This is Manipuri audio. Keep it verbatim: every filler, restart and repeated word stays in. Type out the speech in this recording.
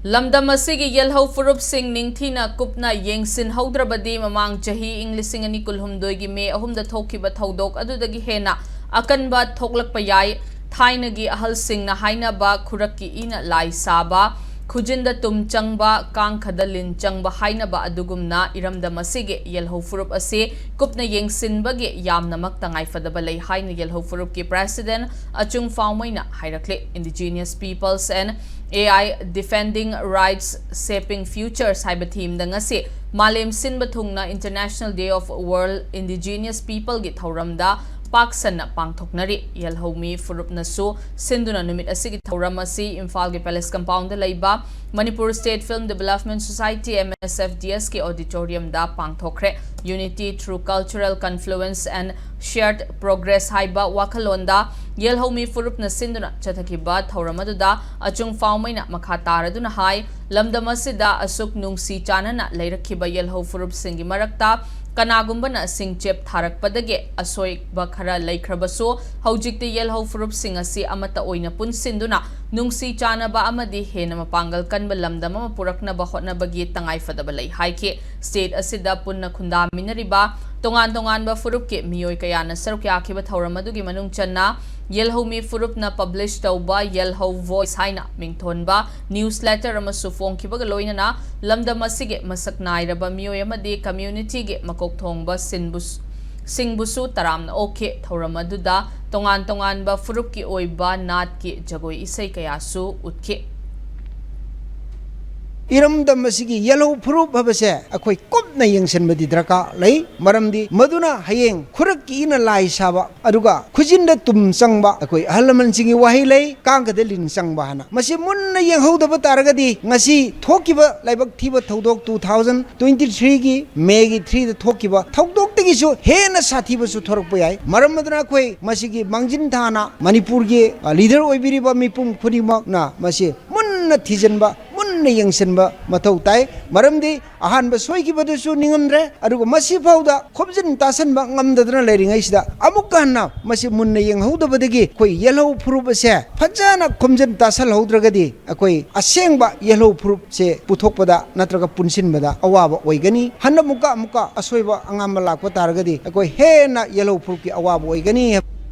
ꯂꯝꯗꯝ ꯑꯁꯤꯒꯤ ꯌꯦꯜꯍꯧ ꯐꯨꯔꯨꯞꯁꯤꯡ ꯅꯤꯡꯊꯤꯅ ꯀꯨꯞꯅ ꯌꯦꯡꯁꯤꯟꯍꯧꯗ꯭ꯔꯕꯗꯤ ꯃꯃꯥꯡ ꯆꯍꯤ ꯏꯪ ꯂꯤꯁꯤꯡ ꯑꯅꯤ ꯀꯨꯟꯍꯨꯝꯗꯣꯏꯒꯤ ꯃꯦ ꯑꯍꯨꯝꯗ ꯊꯣꯛꯈꯤꯕ ꯊꯧꯗꯣꯛ ꯑꯗꯨꯗꯒꯤ ꯍꯦꯟꯅ ꯑꯀꯟꯕ ꯊꯣꯛꯂꯛꯄ ꯌꯥꯏ꯫ ꯊꯥꯏꯅꯒꯤ ꯑꯍꯜꯁꯤꯡꯅ ꯍꯥꯏꯅꯕ ꯈꯨꯔꯛꯀꯤ ꯏꯅ ꯂꯥꯏ ꯁꯥꯕ, ꯈꯨꯖꯤꯟꯗ ꯇꯨꯝ ꯆꯪꯕ, ꯀꯥꯡꯈꯗ ꯂꯤꯟ ꯆꯪꯕ ꯍꯥꯏꯅꯕ ꯑꯗꯨꯒꯨꯝꯅ ꯏꯔꯝꯗꯝ ꯑꯁꯤꯒꯤ ꯌꯦꯜꯍꯧ ꯐꯨꯔꯨꯞ ꯑꯁꯤ ꯀꯨꯞꯅ ꯌꯦꯡꯁꯤꯟꯕꯒꯤ ꯌꯥꯝꯅꯃꯛ ꯇꯉꯥꯏꯐꯗꯕ ꯂꯩ ꯍꯥꯏꯅ ꯌꯦꯜꯍꯧ ꯐꯨꯔꯨꯞꯀꯤ president ꯑꯆꯨꯡ ꯐꯥꯎꯃꯩꯅ ꯍꯥꯏꯔꯛꯂꯤ꯫ Indigenous Peoples and A I Defending Rights, Shaping Futures ꯍꯥꯏꯕ themeꯗ ꯉꯁꯤ ꯃꯥꯂꯦꯝ ꯁꯤꯟꯕ ꯊꯨꯡꯅ International Day of World Indigenous Peopleꯒꯤ ꯊꯧꯔꯝꯗ ꯄꯥꯛ ꯁꯟꯅ ꯄꯥꯡꯊꯣꯛꯅꯔꯤ꯫ ꯌꯦꯜꯍꯧꯃꯤ ꯐꯨꯔꯨꯞꯅꯁꯨ ꯁꯤꯟꯗꯨꯅ ꯅꯨꯃꯤꯠ ꯑꯁꯤꯒꯤ ꯊꯧꯔꯝ ꯑꯁꯤ ꯏꯝꯐꯥꯜꯒꯤ Palace Compoundꯗ ꯂꯩꯕ Manipur State Film Development Society, M S F D Sꯀꯤ auditoriumꯗ ꯄꯥꯡꯊꯣꯛꯈ꯭ꯔꯦ꯫ Unity through cultural confluence and shared progress ꯍꯥꯏꯕ ꯋꯥꯈꯜꯂꯣꯟꯗ ꯌꯦꯜꯍꯧꯃꯤ ꯐꯨꯔꯨꯞꯅ ꯁꯤꯟꯗꯨꯅ ꯆꯠꯊꯈꯤꯕ ꯊꯧꯔꯝ ꯑꯗꯨꯗ ꯑꯆꯨꯡ ꯐꯥꯎꯃꯩꯅ ꯃꯈꯥ ꯇꯥꯔꯗꯨꯅ ꯍꯥꯏ, ꯂꯝꯗꯝ ꯑꯁꯤꯗ ꯑꯁꯨꯛ ꯅꯨꯡꯁꯤ ꯆꯥꯟꯅꯅ ꯂꯩꯔꯛꯈꯤꯕ ꯌꯦꯜꯍꯧ ꯐꯨꯔꯨꯞꯁꯤꯡꯒꯤ ꯃꯔꯛꯇ ꯀꯅꯥꯒꯨꯝꯕꯅ ꯁꯤꯡꯆꯦꯞ ꯊꯥꯔꯛꯄꯗꯒꯤ ꯑꯁꯣꯏꯕ ꯈꯔ ꯂꯩꯈ꯭ꯔꯕꯁꯨ, ꯍꯧꯖꯤꯛꯇꯤ ꯌꯦꯜꯍꯧ ꯐꯨꯔꯨꯞꯁꯤꯡ ꯑꯁꯤ ꯑꯃꯠꯇ ꯑꯣꯏꯅ ꯄꯨꯟꯁꯤꯟꯗꯨꯅ ꯅꯨꯡꯁꯤ ꯆꯥꯟꯅꯕ ꯑꯃꯗꯤ ꯍꯦꯟꯅ ꯃꯄꯥꯡꯒꯜ ꯀꯟꯕ ꯂꯝꯗꯝ ꯑꯃ ꯄꯨꯔꯛꯅꯕ ꯍꯣꯠꯅꯕꯒꯤ ꯇꯉꯥꯏꯐꯗꯕ ꯂꯩ ꯍꯥꯏꯈꯤ꯫ State ꯑꯁꯤꯗ ꯄꯨꯟꯅ ꯈꯨꯟꯗꯥꯃꯤꯟꯅꯔꯤꯕ ꯇꯣꯉꯥꯟ ꯇꯣꯉꯥꯟꯕ ꯐꯨꯔꯨꯞꯀꯤ ꯃꯤꯑꯣꯏ ꯀꯌꯥꯅ ꯁꯔꯨꯛ ꯌꯥꯈꯤꯕ ꯊꯧꯔꯝ ꯑꯗꯨꯒꯤ ꯃꯅꯨꯡ ꯆꯟꯅ ꯌꯦꯜꯍꯧꯃꯤ ꯐꯨꯔꯨꯞꯅ publish ꯇꯧꯕ ꯌꯦꯜꯍꯧ Voice ꯍꯥꯏꯅ ꯃꯤꯡꯊꯣꯟꯕ news letter ꯑꯃꯁꯨ ꯐꯣꯡꯈꯤꯕꯒ ꯂꯣꯏꯅꯅ ꯂꯝꯗꯝ ꯑꯁꯤꯒꯤ ꯃꯁꯛ ꯅꯥꯏꯔꯕ ꯃꯤꯑꯣꯏ ꯑꯃꯗꯤ communityꯒꯤ ꯃꯀꯣꯛ ꯊꯣꯡꯕ ꯁꯤꯟꯕꯨ-, ꯁꯤꯡꯕꯨꯁꯨ ꯇꯔꯥꯝꯅ ꯑꯣꯛꯈꯤ꯫ ꯊꯧꯔꯝ ꯑꯗꯨꯗ ꯇꯣꯉꯥꯟ ꯇꯣꯉꯥꯟꯕ ꯐꯨꯔꯨꯞꯀꯤ ꯑꯣꯏꯕ ꯅꯥꯠꯀꯤ ꯖꯒꯣꯏ ꯏꯁꯩ ꯀꯌꯥꯁꯨ ꯎꯠꯈꯤ꯫ ꯏꯔꯝꯗꯝ ꯑꯁꯤꯒꯤ ꯌꯦꯜꯍꯧ ꯐꯨꯔꯨꯞ ꯍꯥꯏꯕꯁꯦ ꯑꯩꯈꯣꯏ ꯀꯨꯞꯅ ꯌꯦꯡꯁꯤꯟꯕꯗꯤ ꯗꯔꯀꯥꯔ ꯂꯩ꯫ ꯃꯔꯝꯗꯤ ꯃꯗꯨꯅ ꯍꯌꯦꯡ ꯈꯨꯔꯛꯀꯤ ꯏꯅ ꯂꯥꯏ ꯁꯥꯕ, ꯑꯗꯨꯒ ꯈꯨꯖꯤꯟꯗ ꯇꯨꯝ ꯆꯪꯕ, ꯑꯩꯈꯣꯏ ꯑꯍꯜ ꯂꯃꯟꯁꯤꯡꯒꯤ ꯋꯥꯍꯩ ꯂꯩ, "ꯀꯥꯡꯒꯗ ꯂꯤꯟ ꯆꯪꯕ" ꯍꯥꯏꯅ꯫ ꯃꯁꯤ ꯃꯨꯟꯅ ꯌꯦꯡꯍꯧꯗꯕ ꯇꯥꯔꯒꯗꯤ ꯉꯁꯤ ꯊꯣꯛꯈꯤꯕ ꯂꯥꯏꯕꯛ ꯊꯤꯕ ꯊꯧꯗꯣꯛ two thousand twenty threeꯒꯤ Mayꯒꯤ threeꯗ ꯊꯣꯛꯈꯤꯕ ꯊꯧꯗꯣꯛꯇꯒꯤꯁꯨ ꯍꯦꯟꯅ ꯁꯥꯊꯤꯕꯁꯨ ꯊꯣꯔꯛꯄ ꯌꯥꯏ꯫ ꯃꯔꯝ ꯑꯗꯨꯅ ꯑꯩꯈꯣꯏ ꯃꯁꯤꯒꯤ ꯃꯥꯡꯖꯤꯟ ꯊꯥꯅ ꯃꯅꯤꯄꯨꯔꯒꯤ, ꯑ, leader ꯑꯣꯏꯕꯤꯔꯤꯕ ꯃꯤꯄꯨꯝ ꯈꯨꯗꯤꯡꯃꯛꯅ ꯃꯁꯤ ꯃꯨꯟꯅ ꯊꯤꯖꯤꯟꯕ, ꯃꯨꯟꯅ ꯌꯦꯡꯁꯤꯟꯕ ꯃꯊꯧ ꯇꯥꯏ꯫ ꯃꯔꯝꯗꯤ ꯑꯍꯥꯟꯕ ꯁꯣꯏꯈꯤꯕꯗꯨꯁꯨ ꯅꯤꯡꯉꯝꯗ꯭ꯔꯦ, ꯑꯗꯨꯒ ꯃꯁꯤꯐꯥꯎꯗ ꯈꯣꯝꯖꯤꯟ ꯇꯥꯁꯟꯕ ꯉꯝꯗꯗꯅ ꯂꯩꯔꯤꯉꯩꯁꯤꯗ ꯑꯃꯨꯛꯀ ꯍꯟꯅ ꯃꯁꯤ ꯃꯨꯟꯅ ꯌꯦꯡꯍꯧꯗꯕꯗꯒꯤ ꯑꯩꯈꯣꯏ ꯌꯦꯜꯍꯧ ꯐꯨꯔꯨꯞ ꯑꯁꯦ ꯐꯖꯅ ꯈꯣꯝꯖꯤꯟ ꯇꯥꯁꯜꯍꯧꯗ꯭ꯔꯒꯗꯤ ꯑꯩꯈꯣꯏ ꯑꯁꯦꯡꯕ ꯌꯦꯜꯍꯧ ꯐꯨꯔꯨꯞꯁꯦ ꯄꯨꯊꯣꯛꯄꯗ ꯅꯠꯇ꯭ꯔꯒ ꯄꯨꯟꯁꯤꯟꯕꯗ ꯑꯋꯥꯕ ꯑꯣꯏꯒꯅꯤ꯫ ꯍꯟꯗꯛ ꯑꯃꯨꯛꯀ ꯑꯃꯨꯛꯀ ꯑꯁꯣꯏꯕ ꯑꯉꯥꯝꯕ ꯂꯥꯛꯄ ꯇꯥꯔꯒꯗꯤ ꯑꯩꯈꯣꯏ ꯍꯦꯟꯅ ꯌꯦꯜꯍꯧ ꯐꯨꯔꯨꯞꯀꯤ ꯑꯋꯥꯕ ꯑꯣꯏꯒꯅꯤ꯫